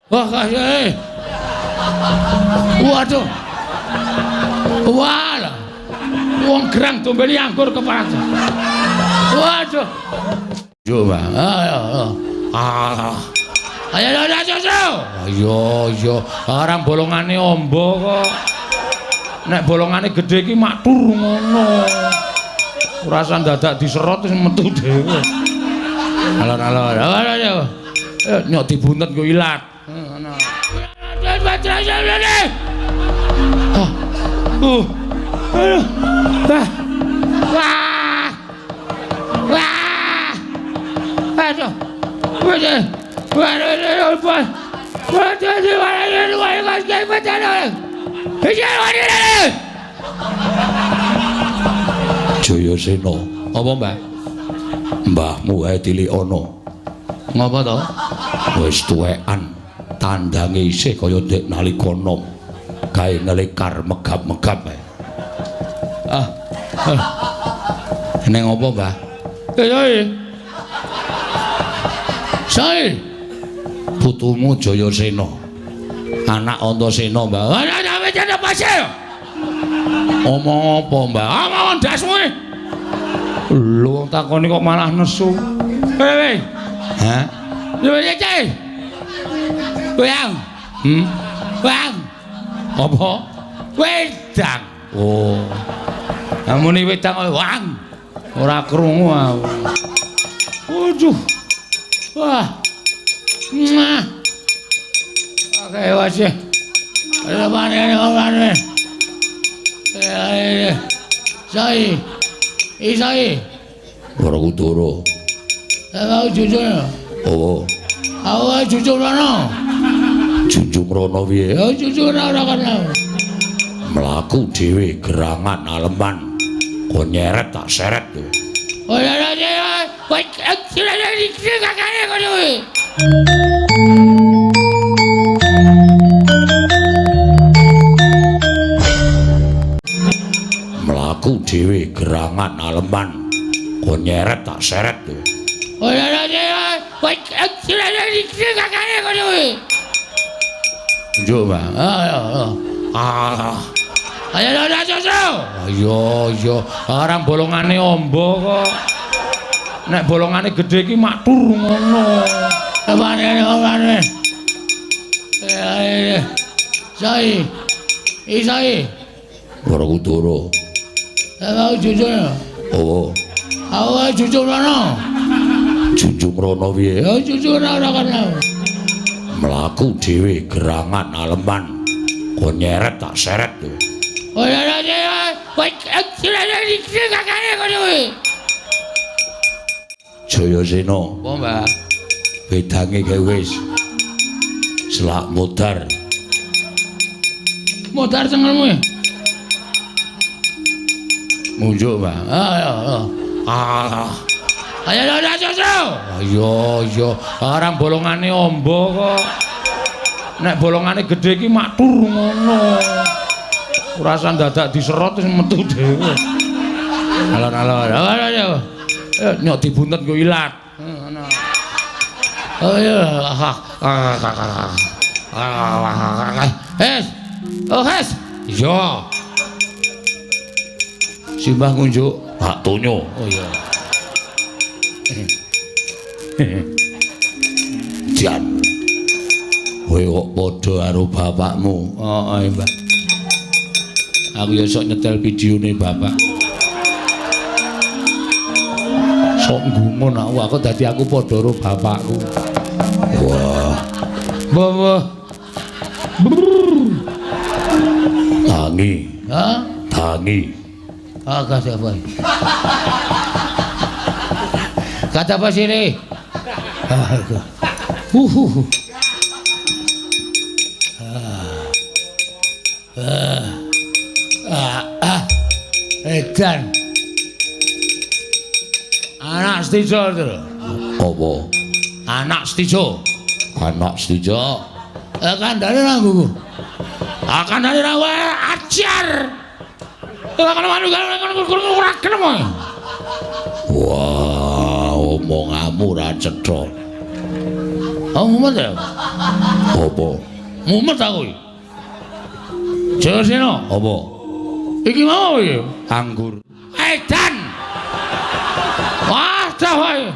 Wah, kasih. Waduh. Wah. Wong gerang dombeni anggur keparat. Waduh. Coba. Ayo. Ah. Ayo ayo ayo ayo. Ayo ayo. Arang bolongane ombo kok. Nek bolongane gedhe iki maktur ngono. Ora usah dadak diserot wis metu dhewe. Alon-alon. Ayo. Nyok dibuntet nggo ilat. Ngono. Aduh. Wah. Wah. Wah. Aduh. Waduh. Waduh, waduh. Waduh, waduh, waduh. Jayasena, apa Mbah? Mbahmu wae tilikono. Ngapa to? Wis tuwekan, tandange isih kaya ndek nalika nom. Gawe ngelekar megap-megap ae. Ah. Neng apa, Mbah? Eh, Sae. Putumu Jayasena. Anak Antasena, Mbah. Omong apa, Mbah? Omong ndasmu. Lho wong takoni kok malah nesu. Hei. Hah? Lho iki. Wang. Wang. Apa? Wedang. Oh. Muni wedang wang. Ora krungu aku. Waduh. Wah. Mwah. Oke, wis. Ayo. Sai. Isai. Ora kudoro. Aku jujur. Oh. Aku jujur rono. Junjung rono piye? Ya jujur ora kana. Mlaku dhewe gerangan aleman. Kon nyeret tak seret. Ora ora. Kowe kakane kono kuwi. Mlaku dhewe gerangan aleman. Kon nyeret tak seret. Ora ora. Kowe kakane kono kuwi. Njuk, Mbah. Ayo. Ah. Ayo ayo ayo. Ayo ayo. Arang bolongane ombo kok. Nek bolongane gedhe iki maktur ngono. Apane. Sai. Isai. Ora kudoro. Aku jujur. Oh. Aku jujur rono. Junjung rono piye? Ya jujur ora kana. Mlaku dhewe gerangan aleman. Kon nyeret tak seret. Ora ora. Kowe kakane kono kuwi. Jayasena. Apa, Mbah? Wedange gawe wis. Selak modar. Modar cengelmu. Munjuk, Mbah. Ayo. Ah. Ayo ayo ayo. Ayo ayo. Arang bolongane ombo kok. Nek bolongane gedhe iki maktur ngono. Ora usah dadak diserot wis metu dhewe. Alon-alon. Ayo. Nyok dibuntet nggo ilat. Ngono. Ayo. Hes. Oh, hes. Iya. Simbah ngunjuk Pak Tonyo. Oh iya. Jan. Kowe kok padha karo bapakmu. Heeh, Mbah. Aku ya sok nyetel videone bapak. Sok nggumun aku dadi aku padha karo bapakku. Wah. Wah. Tangi. Hah? Tangi. Ah, kata apa? Kata apa sini? Edan. Anak Stijo itu. Apa? Anak Stijo. Anak Stijo. Kandhane nang nggo. Ah, kandhane nang ajar. Wah, omonganmu ora cetha. Oh, mumet ya? Apa? Mumet aku iki. Jayasena, apa? Iki mau iki? Anggur. Edan. Wah, dah wae.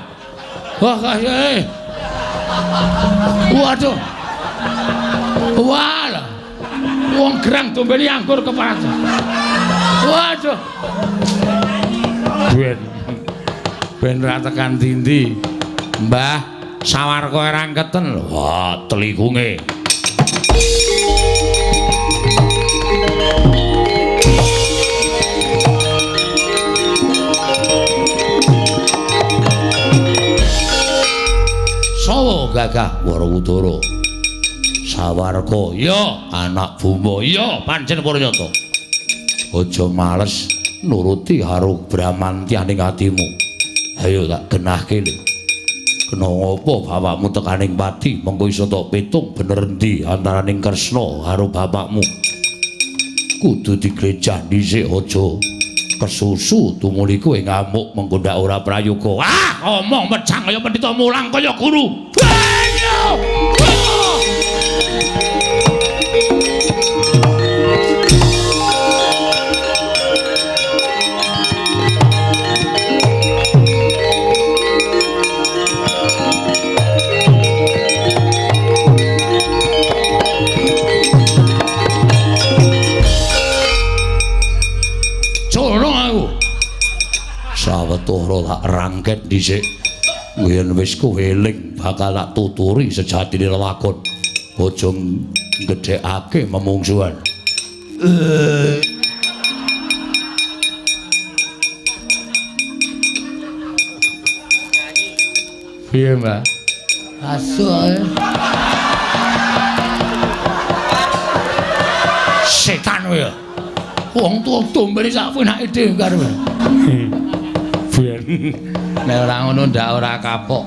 Wah, kae. Waduh. Wah. Wong gerang dombeni anggur keparat. Waduh. Ben. Ben ra tekan dindi. Mbah, sawarka rangketen. Wah, telikunge. Sawa gagah Werkudara. Sawarka, ya anak Buma, ya pancen Puryata. Aja males nuruti karo bramantyaning atimu. Ayo tak genahke lho. Kena ngopo bapakmu tekaning pati, mengko iso tok pitung bener endi antaraning Kresna karo bapakmu. Kudu diglejah dhisik, aja kesusu tumuli kowe ngamuk mengko ndak ora prayoga. Ah, omong mecang kaya pendhita mulang kaya guru. Ayo! Sawetara tak rangket dhisik. Yen wis kowe eling bakal tak tuturi sejatine lelakon. Aja gedhekake memungsuhan. Piye, Mbak? Asu ae. Setan kowe. Wong tuwa dombene sak penake dhewe karo. Ben. Nek ora ngono ndak ora kapok.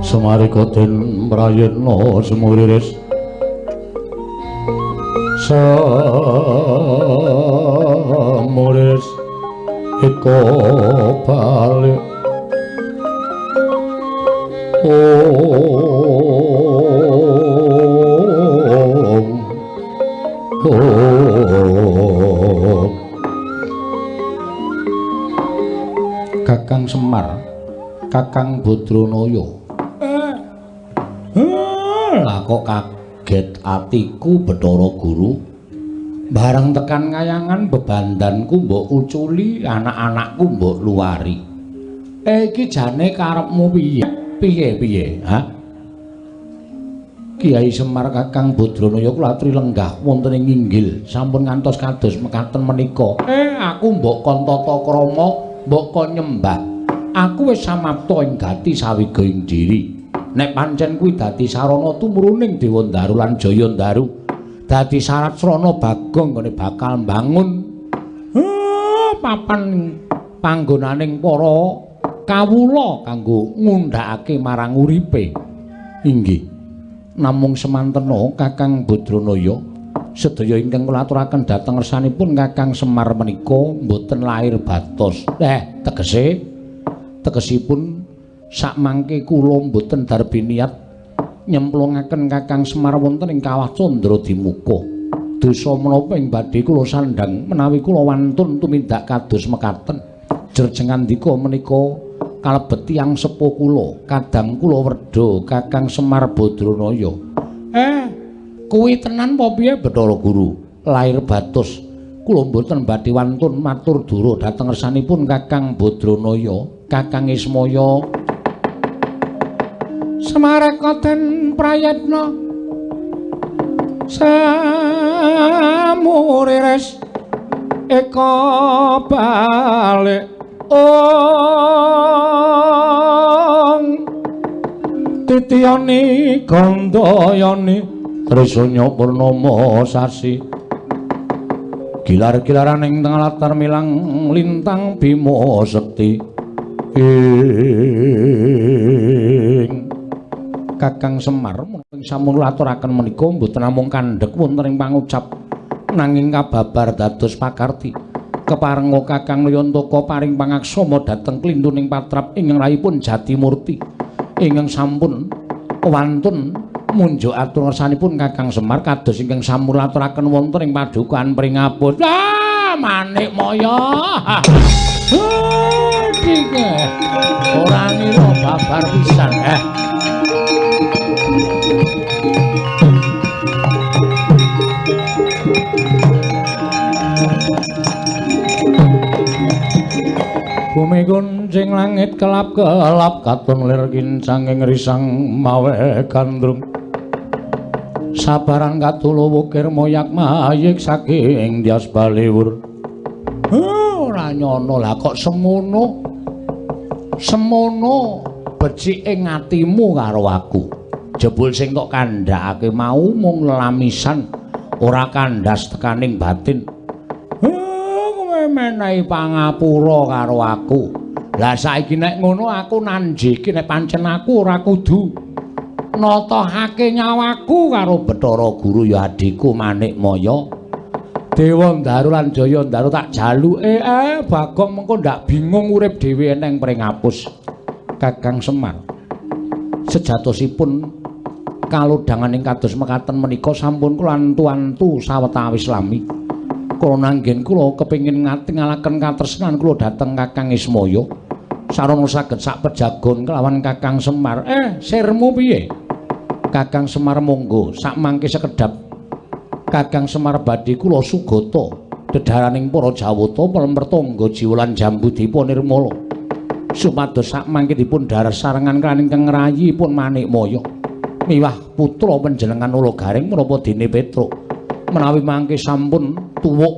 Samarika den prayitna semuriris samuris eko balik om om. Kakang Semar, Kakang Badranaya. Lah kok kaget atiku Bathara Guru. Bareng tekan kayangan bebandanku mbok uculi, anak-anakku mbok luwari. Iki jane karepmu piye? Piye-piye, ha? Kiai Semar Kakang Badranaya kula aturi lenggah wonten ing inggil sampun ngantos kados mekaten menika. Aku mbok kon tata krama, mbok kon nyembah. Aku wis samapta ing gati sawiga ing diri. Nek pancen kuwi dadi sarana tumruning Dewa Ndaru lan Jaya Ndaru, dadi syarat srana Bagong nggone bakal mbangun papan panggonaning para kawula kanggo ngundhakake marang uripe. Inggih. Namung semantena Kakang Badranaya sedaya ingkang kula aturaken dhateng ngersanipun Kakang Semar menika mboten lair batos. Tegese tegesipun sakmangke kula mboten darbi niat nyemplungaken Kakang Semar wonten ing kawah Candra Dimuka. Dosa menapa ing badhe kula sandhang menawi kula wantun tumindak kados mekaten. Jerjengandika menika kalebet tiyang sepuh kula, kadang kula werda Kakang Semar Badranaya. Kuwi tenan apa piye Bathara Guru? Lair batos kula mboten badhe wantun matur dura dhateng ngersanipun Kakang Badranaya, Kakang Ismaya. Semareka den prayitna samuriris eka balik ong titiyani gandayani trisanya purnama sasi. Gilar-gilaran ing tengah latar milang lintang Bima Sekti. Ing Kakang Semar ing sampun aturaken menika mboten namung kandhek wonten ing pangucap nanging kababar dados pakarti. Keparenga Kakang Nayantaka paring pangaksama dhateng klintuning patrap ingkang rahipun Jatimurti ingkang sampun wantun munjuk atur ngersanipun Kakang Semar kados ingkang sampun aturaken wonten ing padukaan Pringapus. Ah, Manikmaya. Ora ngira babar pisan. Bumi kuncing langit kelap-kelap katon lir kincang ing risang mawe gandrung. Sabaran katulo wukir moyak mayik saking Dyas Baliwur. Ora nyono lah kok semono. Semono becike atimu karo aku. Jebul sing tok kandhakake mau mung lelamisan ora kandhas tekaning batin. Kowe menehi pangapura karo aku. Lah saiki nek ngono aku nanjiki nek pancen aku ora kudu natohake nyawaku karo Bathara Guru ya adhiku Manikmaya. Dewa Ndaru lan Jaya Ndaru tak jaluke Bagong mengko ndak bingung urip dhewe eneng Pringapus. Kakang Semar sejatosipun kalodhangan ing kados mekaten menika sampun kula antu-antu sawetawis lami. Kula nanggen kula kepengin ngatingalaken katresnan kula dhateng Kakang Ismaya sarana saged sak pejagon kelawan Kakang Semar. Sirmu piye? Kakang Semar monggo sakmangke sekedhap Kakang Semar badhe kula sugata dedharaning para Jawata Pelempertangga jiwa lan jambu dipa nirmala supados sakmangke dipun dhahar sarengan kaliyan ingkang ngrayipun Manikmaya miwah putra panjenengan Ula Garing menapa dene Petruk menawi mangke sampun tuwuk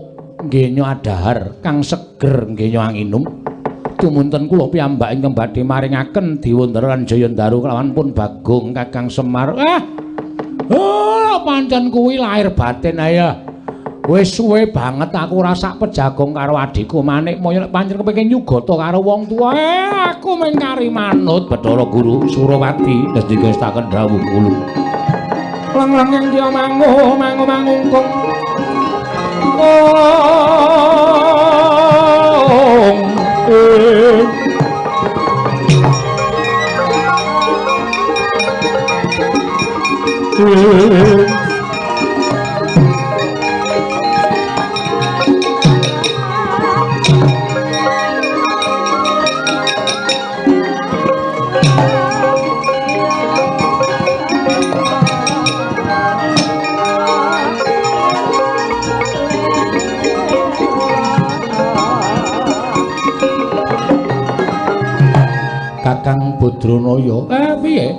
nggenya adhahar kang seger nggenya anginum tumunten kula piyambak ingkang badhe maringaken Dewa Ndara lan Jaya Ndaru kelawan pun Bagong Kakang Semar. Pancen kuwi lahir batin ayo. Wis suwe banget aku ora sak pejagong karo adhiku Manikmaya nek pancen kepengin nyugata karo wong tuwa. Aku mung kari manut Bathara Guru Surawati nesdika dawuh kula. Lang-lang yang dia mangu mangu mangungkung. Kakang Badranaya, piye?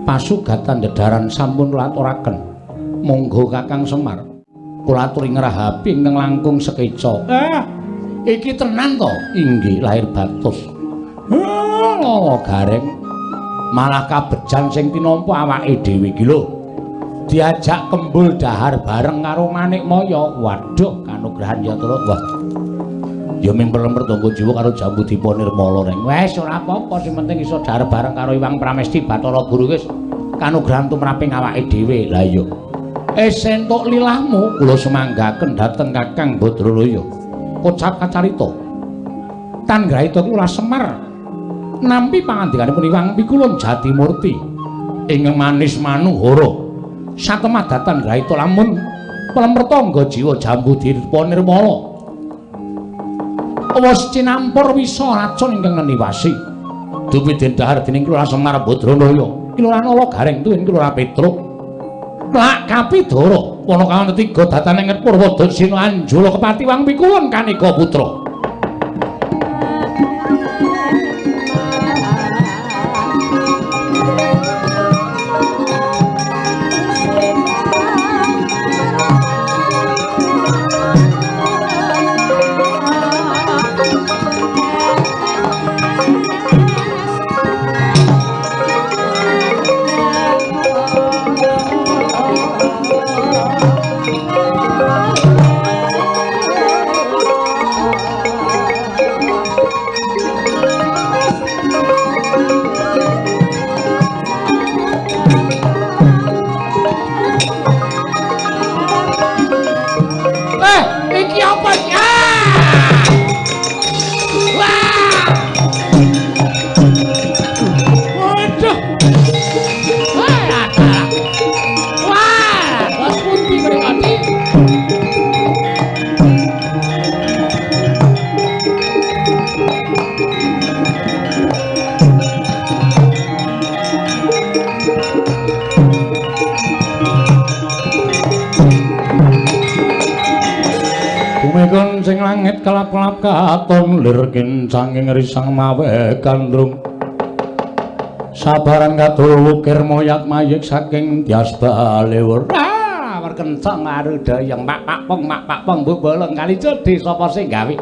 Pasugatan dedharan sampun kula aturaken. Monggo Kakang Semar, kula aturi ngrahapi ingkang langkung sekeca. Iki tenan to? Inggih, lahir batus. Lala Gareng malah kabejan sing tinampa awake dhewe iki lho. Diajak kembul dahar bareng karo Manikmaya. Waduh, kanugrahan ya Truk. Wah. Ya mimper-lemper tangga jiwa karo Jambu Dipa Nirmala reng. Wes ora apa-apa, sing penting iso dahar bareng karo Iwang Pramesti Bathara Guru wis kanugrahan tumraping awake dhewe. Lah iya. Entuk lilahmu kula sumanggaken dhateng Kakang Badranaya. Kocap kacarita. Tanggrahita kula Semar nampi pangandikanipun Iwang Pikulun Jatimurti ingkang manis manuhara. Satemah datan grahita lamun pelemper tangga jiwa Jambu Dipa Nirmala. Wis cinampur wisa racun ingkang ngeniwasi. Dupi den dahar dening Kelurahan Semar Badranaya, Kelurahan Ala Gareng tuwin Kelurahan Petruk. Lak kapidara wana kawan tiga datane ing Purwadaksina Anjula kepati Wang Pikuwun Kaneka Putra. langit kelap-kelap katon lir kincanging risang mawe gandrung. Sabaran kadul wukir moyak mayik saking Tyas Balewur. Ah, werkencang arudayang mak pak pong mak pak pong mbok bolong kali jodi sapa sing gawe.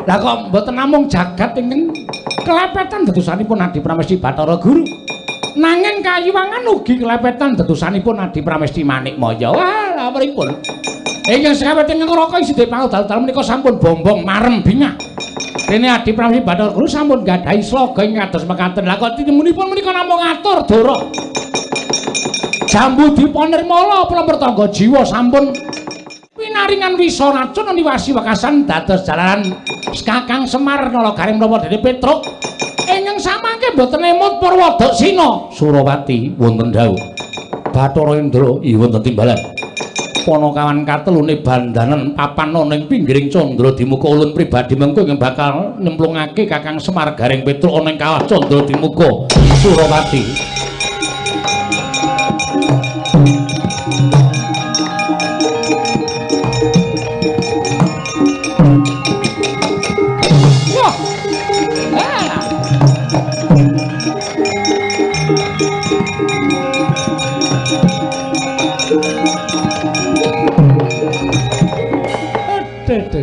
Lah kok mboten namung jagat ingkang kelepetan dedusanipun Adi Pramesti Bathara Guru. Nanging kayuwangan ugi kelepetan dedusanipun Adi Pramesti Manikmaya. Wah, lha pripun? Ingkang sekawet ingkang Raka isih dipangudal-dal menika sampun bombong marem bingah. Dene Adi Pramesti Bathara Guru sampun gadahi sloga ing kados mekaten. Lah kok tinemunipun menika namung ngatur dara. Jambu Dipa Nirmala plemer tangga jiwa sampun pinaringan wisa racun niwasi wekasan dados jalaran Kakang Semar Nala Gareng menapa dene Petruk ingkang samangke mboten emut Purwadaksina Surawati wonten dawuh Bathara Indra wonten timbalan Panakawan katelune bandanan papan ana ing pinggiring Candra Dimuka ulun pribadi mengko ingkang bakal nyemplungake Kakang Semar Gareng Petruk ana ing kawah Candra Dimuka Surawati.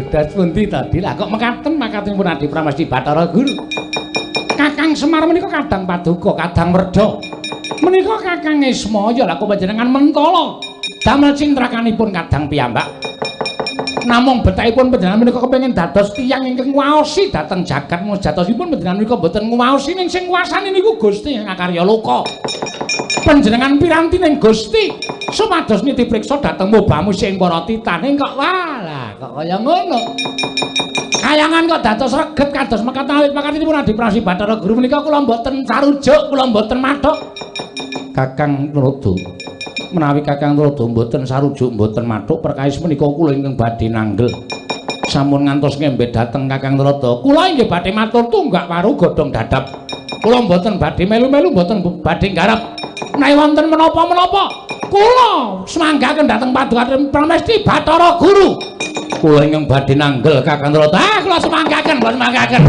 Das pundi tadi lah kok mekaten makatenipun Adi Pramesti Bathara Guru. Kakang Semar menika kadang paduka, kadang werda. Menika Kakang Ismaya lah kok panjenengan mentala damel cintrakanipun kadang piyambak. Namung betahipun panjenengan menika kepengin dados tiyang ingkang nguwaosi dhateng jagat mung jatosipun panjenengan menika mboten nguwaosi ning sing nguwasani niku Gusti Akarya Loka. Panjenengan piranti ning Gusti supados niti priksa dhateng mubamu sing para titaning kok walah kok kaya ngono. Kayangan kok dados reget kados mekaten awit pakatinipun Adi Pramesti Bathara Guru menika kula mboten sarujuk, kula mboten mathuk. Kakang Tuladha, menawi Kakang Tuladha mboten sarujuk mboten mathuk perkawis menika kula ingkang badhe nanggel. Sampun ngantos ngembet dhateng Kakang Tuladha, kula inggih badhe matur tunggak waru godhong dadap. Kula mboten badhe melu-melu mboten badhe nggarap. Menawi wonten menapa-menapa kula semanggaken dhateng Paduka Pramesti Bathara Guru. Kula ingkang badhe nanggel Kakang Tuladha. Ah, kula semanggaken, kula semanggaken.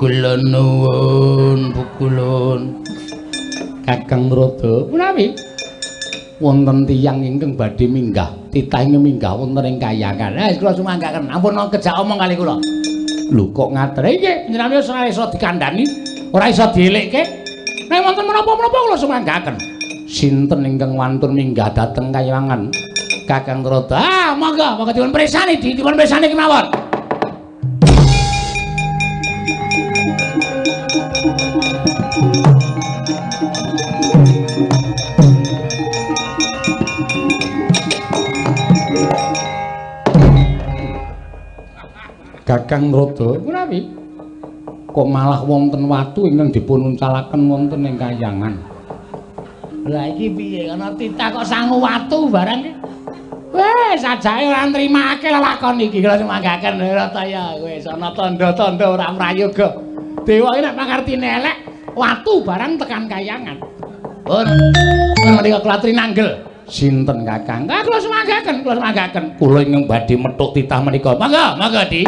Kula nuwun pukulun Kakang Tuladha menawi wonten tiyang ingkang badhe minggah titah ingkang minggah wonten ing kayangan. Eh kula sumanggaken ampun kejak omong kali kula. Lho kok ngaten iki panjenengan wis ora iso dikandhani, ora iso dielikke. Nek wonten menapa-menapa kula sumanggaken. Sinten ingkang wantun minggah dhateng kayangan Kakang Tuladha? Ah monggo monggo dipun pirsani, dipun pirsani kemawon. Kakang Tuladha menawi kok malah wonten watu ingkang dipun uncalaken wonten ing kayangan. Lah iki piye ana titah kok sangu watu barang iki? Wes sajake ora nrimake lelakon iki kula sumanggaken Rataya wis ana tandha-tandha ora prayoga. Dewa iki nek pangartine elek watu barang tekan kayangan. Pun menika kula trinanggel. Sinten Kakang? Ah kula sumanggaken, kula sumanggaken. Kula ingkang badhe methuk titah menika. Monggo, monggo Di.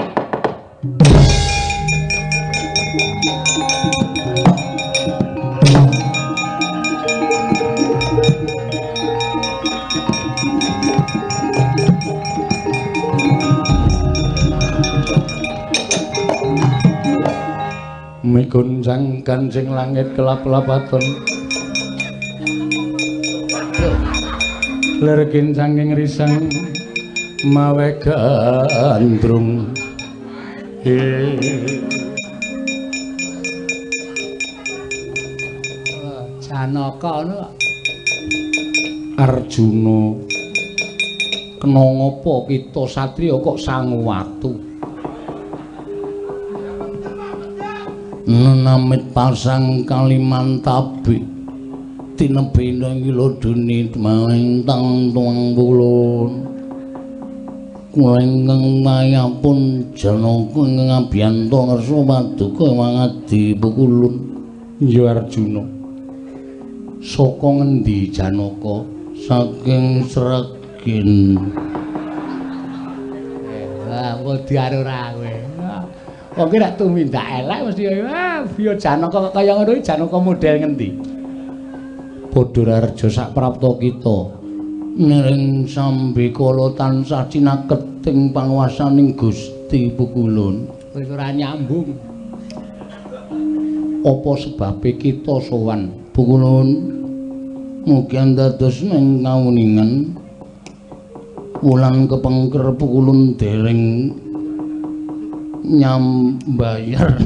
Miguncang kancing langit kelap-lapaton lir kincanging risang mawe gandrung. Janaka ngono Arjuna kena ngapa kita satriya kok sangu watu? Nenamit pasang Kalimantabi tinebina ing loduni maring tang tuang pulun. Kula ingkang mayapun Janaka ingkang abiyanta ngersa paduka mangadi pukulun. Ya Arjuna. Saka ngendi Janaka? Saking Sragen. Wah, wedi ora kowe. Wong ki nek tumindak elek mesti wah, ya Janaka kok kaya ngono iki Janaka model ngendi? Padha rareja sak prapta kita. Niring sambikala tansah cinaket ing panguwasaning Gusti Pukulun. Wis ora nyambung. Apa sebabe kita sowan Pukulun? Mugi dados ing kawuningan wulan kepengker Pukulun dereng nyambayar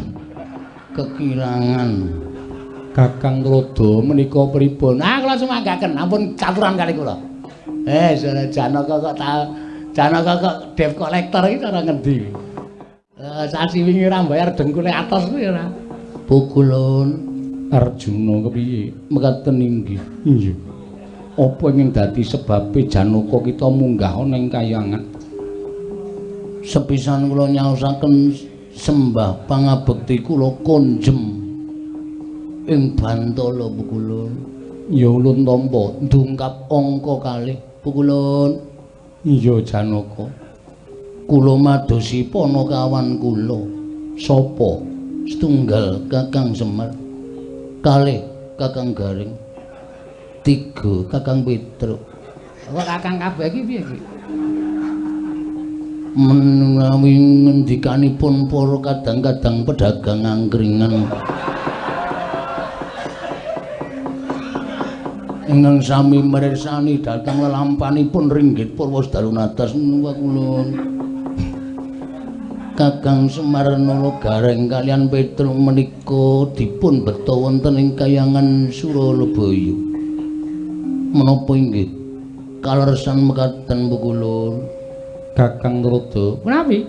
kekirangan. Kakang Krodo menika pripun? Ah, kula sumanggaken, ampun caturan kali kula. Janaka kok ta Janaka kok debt collector iki cara ngendi? Sasi wingi ora mbayar dengkule atos kuwi ora. Pukulun Arjuna kepiye? Mekaten inggih. Iya. Apa ingkang dadi sebabe Janaka kita munggah ana ing kayangan? Sepisan kula nyaosaken sembah pangabekti kula konjem ing Bantala Pukulun. Ya ulun tampa ndungkap angka kalih Pukulun. Iya Janaka. Kula madosi panakawan kula. Sapa? Setunggal Kakang Semar, kalih Kakang Gareng, tiga Kakang Petruk. Kok Kakang kabeh iki piye iki? Menawi ngendikanipun para kadang-kadang pedagang angkringan ingkang sami mirsani dhateng lelampanipun ringgit purwa dalu natas kula. Kakang Semar Nala Gareng kalian Petruk menika dipun beta wonten ing kayangan Suralabaya. Menapa inggih kaleresan mekaten Pukulun? Kakang Krodo menawi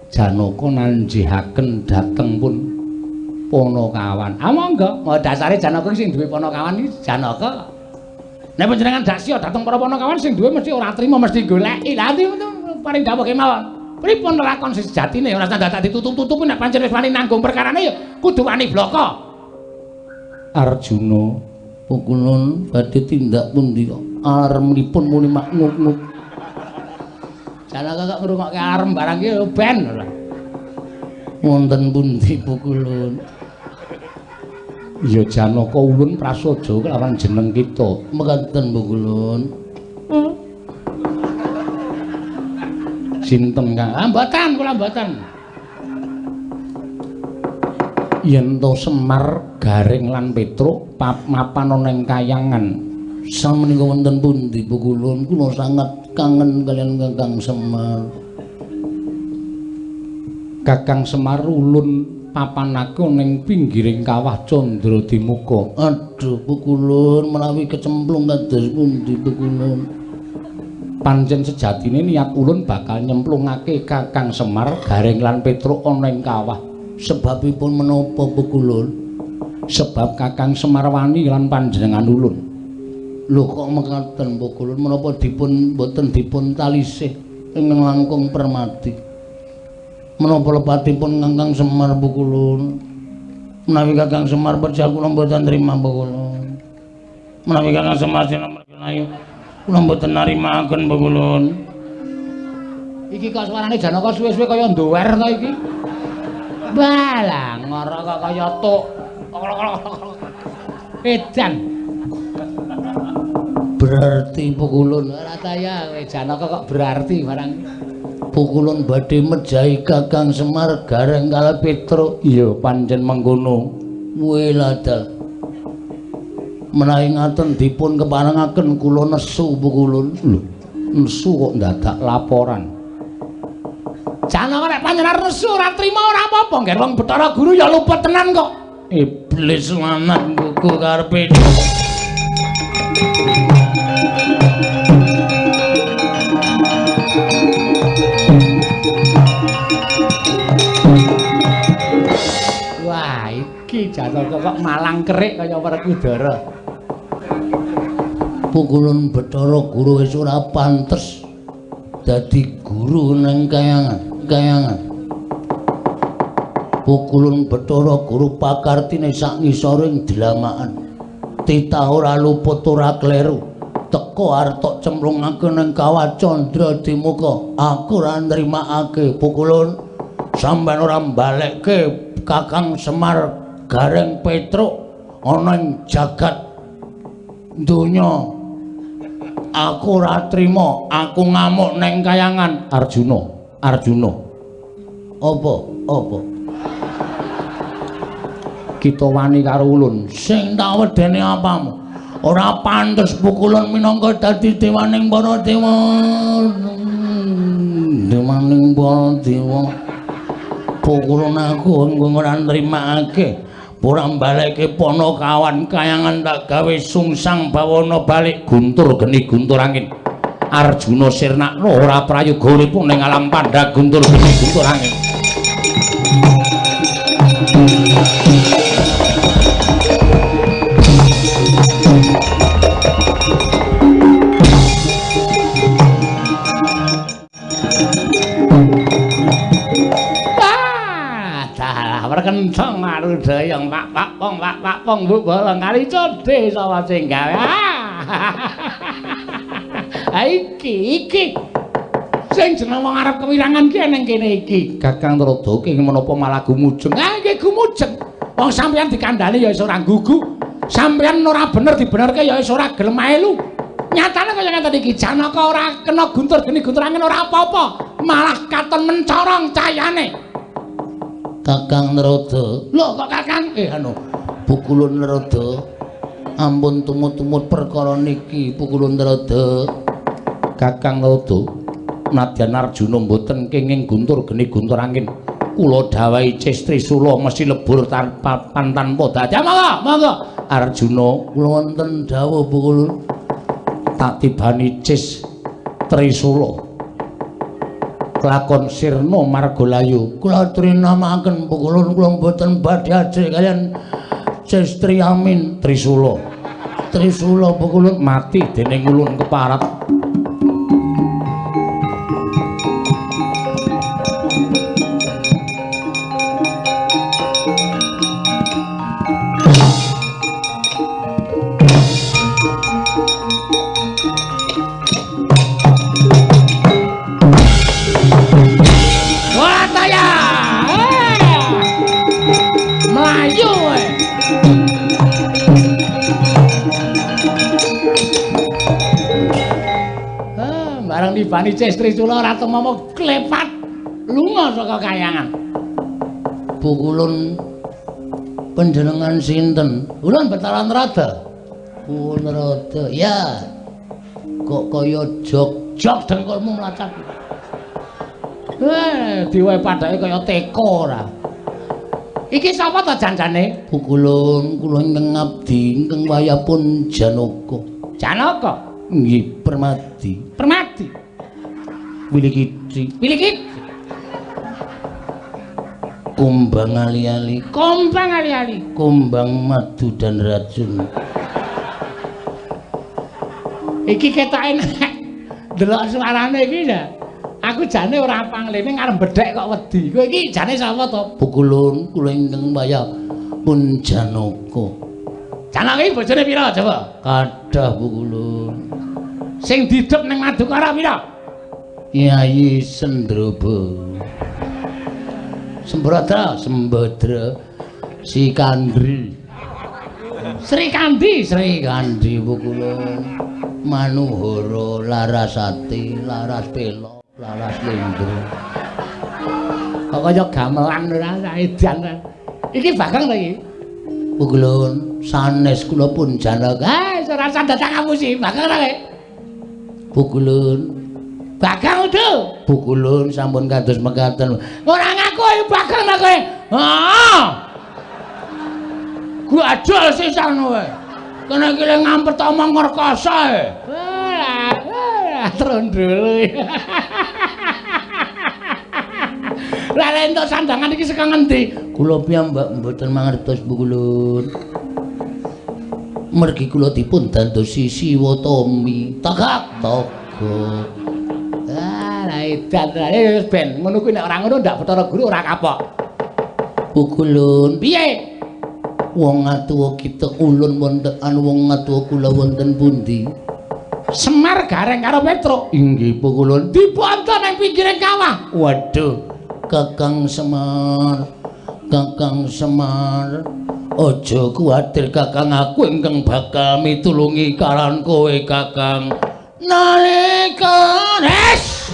Janaka nanjihaken dhateng pun Panakawan. Ah monggo, dasare Janaka sing duwe Panakawan iki Janaka. Nek panjenengan daksia dhateng para Panakawan sing duwe mesti ora trima, mesti goleki. Lah paring dawuh kemawon. Pripun lakon sejatine ora usah dadak ditutup-tutupi nek pancen wis wani nanggung perkarane ya kudu wani bloko. Arjuna Pukulun badhe tindak pundi kok alarmipun muni makngut-ngut. Janaka kok ngrungokke alarm barang iki ben ora. Wonten pundi Pukulun? Ya Janaka ulun prasaja kelawan jeneng kita. Mekaten Pukulun. Sinten Kang? Ah mboten, kula mboten. Yen to Semar, Gareng lan Petruk mapan ana ing kayangan. Samenika wonten pundi Pukulun? Kula sangat kangen kalian Kakang Semar. Kakang Semar ulun papanake ning pinggiring kawah Candradimuka. Aduh Pukulun, menawi kecemplung kados pundi Pukulun? Pancen sejatine niat ulun bakal nyemplungake Kakang Semar, Gareng lan Petruk ana ing kawah. Sebabipun menapa Pukulun? Sebab Kakang Semar wani lan panjenengan ulun. Lho kok mekaten Pukulun? Menapa dipun mboten dipun talisih ingkang langkung permati? Menapa lepatipun Kakang Semar Pukulun? Menawi Kakang Semar pejah kula mboten nrima Pukulun. Menawi Kakang Semar sinamrenayu kula mboten narimaken Pukulun. Iki kok suarane Janaka suwe-suwe kaya ndower to iki. Balah ngoro kok kaya tuk. Edan. Berarti Pukulun ora ta ya kowe Janaka kok berarti barang. Pukulun badhe mejahi Kakang Semar Gareng kalih Petruk. Iya pancen mengkono. Weladal. Menawi ngaten dipun keparengaken kula nesu Pukulun. Lho, nesu kok ndadak laporan. Janaka nek panjenengan nesu ora trima ora apa-apa, ngger wong Bathara Guru ya luput tenan kok. Iblis lanang buku karepe. Wah, Janaka kok malang kerik kaya Werkudara. Pukulun Bathara Guru wis ora pantes dadi guru nang kayangan, kayangan. Pukulun Bathara Guru pakartine sak ngisoring dlamakan. Titah ora luput ora kleru. Teko arep tok cemplungake ning kawah Candra Dimuka. Aku ora nrimakake pukulun. Sampeyan ora mbalekke Kakang Semar Gareng Petruk ana ing jagat donya. Aku ora trima, aku ngamuk ning kayangan. Arjuna, Arjuna. Apa? Apa? Kita wani karo ulun. Sing tak wedeni apamu? Ora pantes pukulun minangka dadi dewaning para dewa. Dewaning para dewa. Pukulun aku ora nrimakake. Ora mbalekke Panakawan kayangan tak gawe sungsang bawana balik guntur geni guntur angin. Arjuna sirnakno ora prayoga urip ning alam pandha guntur geni guntur angin. Kenceng arudayang pak pak pong pak pak pong bu bolong kali codhe sapa sing gawe. Ha iki iki sing jeneng wong arep kewirangan ki ning kene iki. Kakang Narada kenging menapa malah gumujeng? Ha iki gumujeng. Wong sampeyan dikandhani ya iso ora gugu. Sampeyan ora bener dibenerke ya iso ora gelem melu. Nyatane kaya ngeten iki Janaka ora kena guntur geni guntur angin ora apa-apa, malah katon mencorong cayane. Kakang Narada. Lho kok Kakang? Anu, Pukulun Narada. Ampun tumut-tumut perkara niki, Pukulun Narada. Kakang Narada, nadyan Arjuna mboten kenging guntur geni guntur angin. Kula dawuhi Ces Trisula mesti lebur tanpa tanpa dadi. Monggo, monggo. Arjuna, kula wonten dawuh Pukulun. Tak tibani Ces Trisula. Kelakon sirna margalayu. Kula trinamaken Pukulun, kula mboten badhe ajrih kaliyan Ces Triamin Trisula. Trisula Pukulun mati dening ulun keparat. Nibani Ces Trisula ora tumama klepat lunga saka kayangan. Pukulun panjenengan sinten? Ulun Bathara Narada. Pukulun Narada. Ya. Kok kaya jog-jog dengkulmu mlacat. Diwehi padake kaya teko ora. Iki sapa ta janjane? Pukulun kula ingkang ngabdi ingkang wayahipun Janaka. Janaka? Nggih, Permadi. Permadi. Wilikiti. Wilikiti. Kumbang ali-ali. Kumbang ali-ali. Kumbang madu dan racun. Iki ketoke nek ndelok suarane iki ya. Aku jane ora panglene ngarep bedhek kok wedi. Kowe iki jane sapa to? Pukulun kula ingkang wayah pun Janaka. Janaka iki bojone pira coba? Kathah Pukulun. Sing didep ning Madukara pira? Yayi Sendroba. Sembradra, Sembadra, Sikandri. Sri Kandi, Sri Kandi Pukulun. Manuhara, Larasati, Laras Pelok, Laras Lindro. Kok kaya gamelan ora edan. Iki Bagong to iki? Pukulun sanes kula pun Janaka. Ah, ora usah datang ngapusi, Bagong ta kowe? Pukulun. Bagong udu. Pukulun sampun kados mekaten. Ora ngaku Bagong ta kowe? Heeh. Gua adol sisan kowe. Kene iki le ngampet omong ngrekoso e. Wah, trondol. Lah entuk sandangan iki saka ngendi? Kula piyambak mboten mangertos Pukulun. Mergi kula dipun dandosi Siwa Tomi. Tagak togo. Ah, lah edan wis ben ngono kuwi nek ora ngono ndak Bathara Guru ora kapok. Pukulun, piye? Wong atuwa kita ulun wonten anu wong atuwa kula wonten pundi? Semar Gareng karo Petruk. Inggih Pukulun. Dibonto nang pinggire kawah. Waduh, Kakang Semar. Kakang Semar. Aja kuwatir Kakang, aku ingkang bakal mitulungi karan kowe Kakang. Nalika res.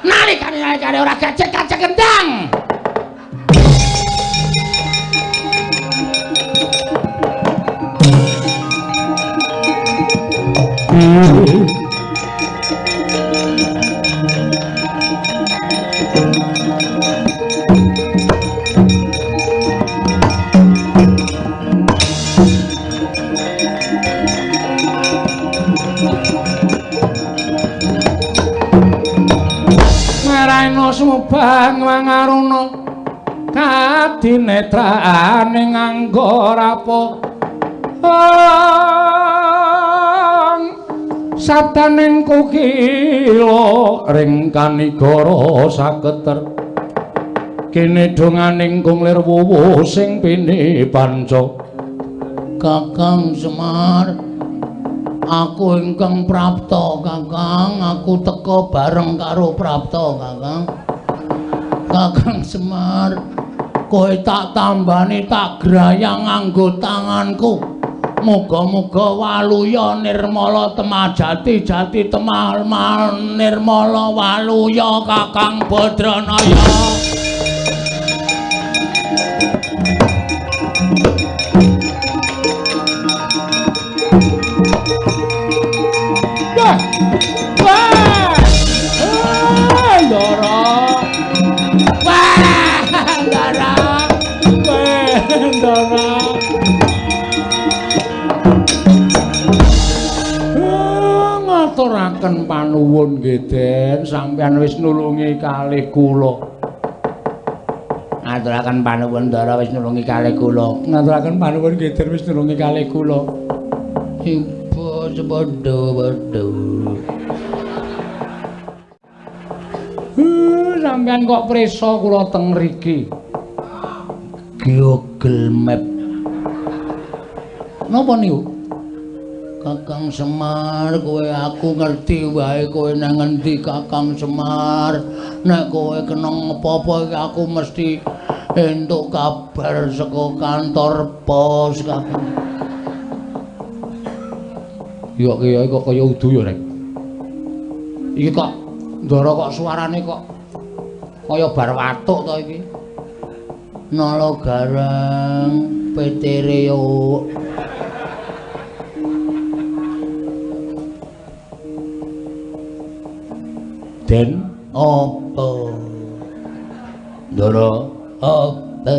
Nalikane nalikane ora gajek-gajek kendang. Naraina sumubang mangaruna kadinetrane nganggo rapo sabdaning kukila ring kanigara saketer kene donganing kung lir wuwu sing pini panca. Kakang Semar, aku ingkang prapta Kakang, aku teka bareng karo prapta Kakang. Kakang Semar, kowe tak tambani tak grayang nganggo tanganku. Muga-muga waluya nirmala temah jati jati temah nirmala waluya Kakang Badranaya. Wah! Wah! Ah, Ndara. Wah, Ndara. Wah, Ndara. Ngaturaken panuwun nggih Den, sampeyan wis nulungi kalih kula. Ngaturaken panuwun Ndara wis nulungi kalih kula. Ngaturaken panuwun nggih Den wis nulungi kalih kula. Ibu padha-padha. Sampeyan kok prisa kula teng mriki? Google Map. Napa niku? Kakang Semar, kowe aku ngerti wae kowe nang ngendi Kakang Semar. Nek kowe kena apa-apa iki aku mesti entuk kabar saka kantor pos Kakang. Yo kiye kok kaya udu ya rek. Iki kok Ndara kok suarane kok kaya bar watuk to iki. Nala gareng petere yo. Den apa? Ndara apa?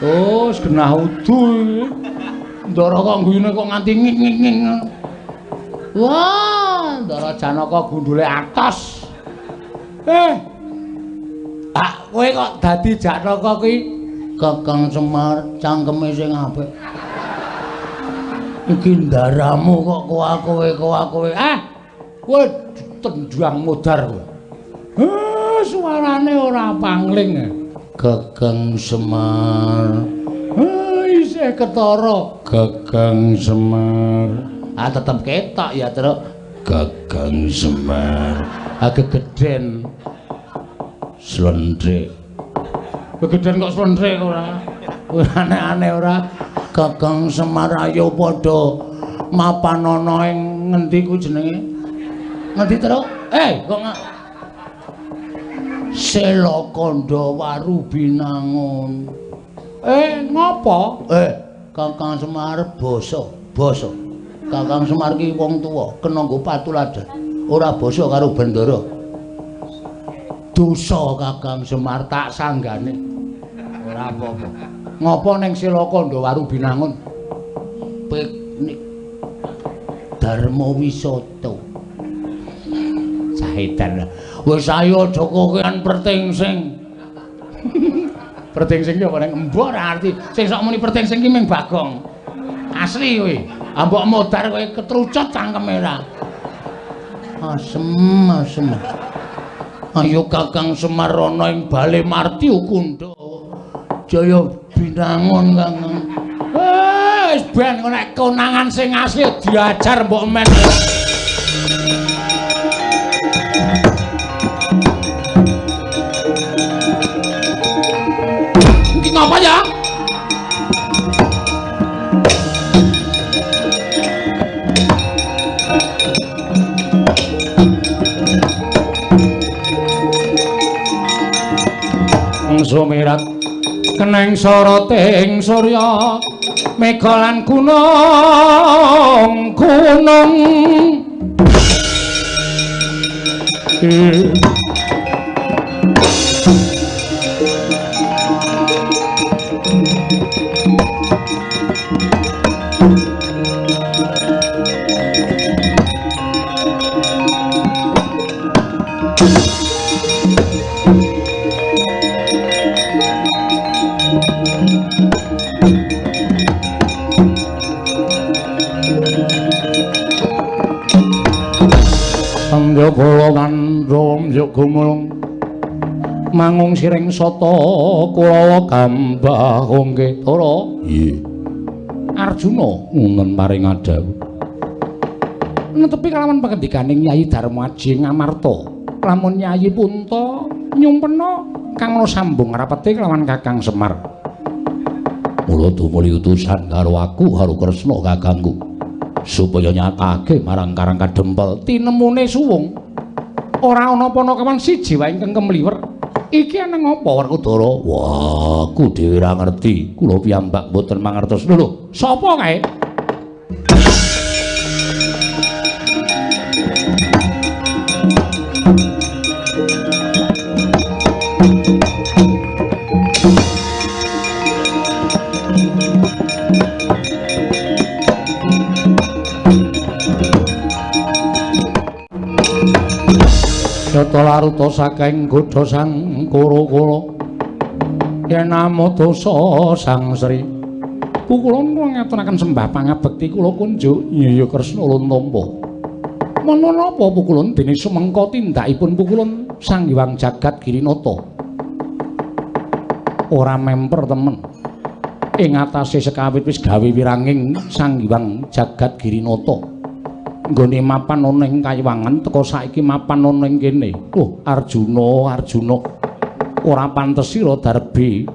Oh, genah udu iki. Ndara kok guyune kok nganti ngik-ngik-ngik. Wah, Ndara Janaka gundule atos. Ah, kowe kok dadi Janaka kuwi? Kakang Semar cangkeme sing apik. Iki ndaramu kok kowe. Ah, kowe tendang modar kowe. Suarane ora pangling. Kakang Semar. Isih ketara. Kakang Semar. Ah, tetep ketok ya, Truk. Kakang Semar. Ah, gegeden. Slendrik. Gegeden kok slendrik ora. Ora aneh-aneh ora. Kakang Semar ayo padha mapanana ing ngendi ku jenenge? Ngendi, Truk? Kok Selakandha Waru Binangun. Ngopo? Kakang Semar basa, basa. Kakang Semar ki wong tuwa, kena nggo patuladan. Ora basa karo bendara. Dosa Kakang Semar tak sanggane. Ora apa-apa. Ngopo ning Selakandha Waru Binangun? Piknik. Dharma Wisata. Cahedan. Wis ayo aja kokean pertingsing. Pertingsing ki apa ning embok ora arti. Sing sok muni pertingsing ki ming Bagong. Asli kowe. Ambok modar kowe ketrucut cangkeme ora. Asem, asem. Ayo Kakang Semar ana ing Bale Marti Kundha. Jaya binangun Kakang. Wis ben nek konangan sing asli diajar mbok men. Iki ngapa ya? Sumirat keneng soroting surya mega lan gunung gunung Gumulung mangung siring sata kulawa gambah ongke tara. Nggih. Arjuna ngunen paring adhawuh netepi kalawan pangendikaning Nyai Darmaji Ngamarta lamun Nyai Punta nyumpena kang sambung rapete kelawan Kakang Semar. Mula tumuli utusan karo aku karo Kresna kakangku supaya nyatake marang Karang Kadempel tinemune suwung. Ora ana panakawan siji wae ingkang kemliwer. Iki ana ngapa Werkudara? Wah, aku dhewe ora ngerti. Kula piyambak mboten mangertos. Lho, sapa kae? Yata laruta saking godha sang Kura-kura yen amodosa sang Sri pukulun kula ngaturaken sembah pangabekti kula kunjuk Nyaya Kresna ulun tampa. Mena napa pukulun dene sumengka tindakipun pukulun Sang Hyang Jagat Girinata ora memper temen ing atase sekawit wis gawe wiranging Sang Hyang Jagat Girinata nggone mapan ana ing kayiwangan teka saiki mapan ana ing kene. Oh Arjuna, Arjuna, ora pantes sira darbe.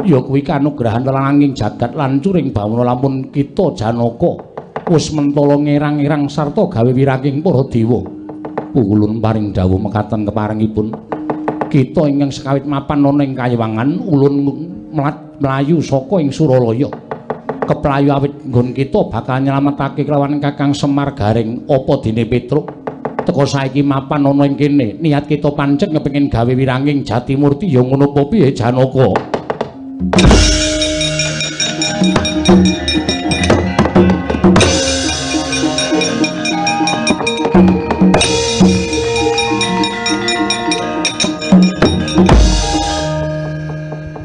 Ya kuwi kanugrahan langing jagat lan curing bawana lamun kita Janaka wis mentala ngerang-erang sarta gawe wiranging para dewa. Pukulun paring dawuh mekaten keparengipun kita ingkang sekawit mapan ana ing kayiwangan ulun mlayu saka ing Suralaya. Keplayu awit nggon kita bakal nyelametake kelawan Kakang Semar Gareng apa dene Petruk teka saiki mapan ana ing kene niat kita pancen kepengin gawe wiranging Jatimurti ya ngono apa piye Janaka.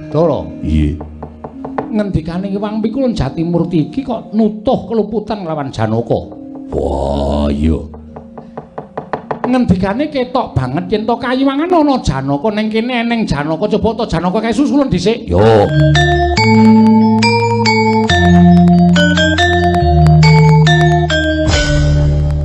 Dara. Iya. Ngendikane Hyang Pikulun Jatimurti iki kok nutuh keluputan lawan Janaka. Wah, iya. Ngendikane ketok banget yen to kayiwangan ana Janaka ning kene eneng Janaka, coba to Janaka kae susulun dhisik. Yo.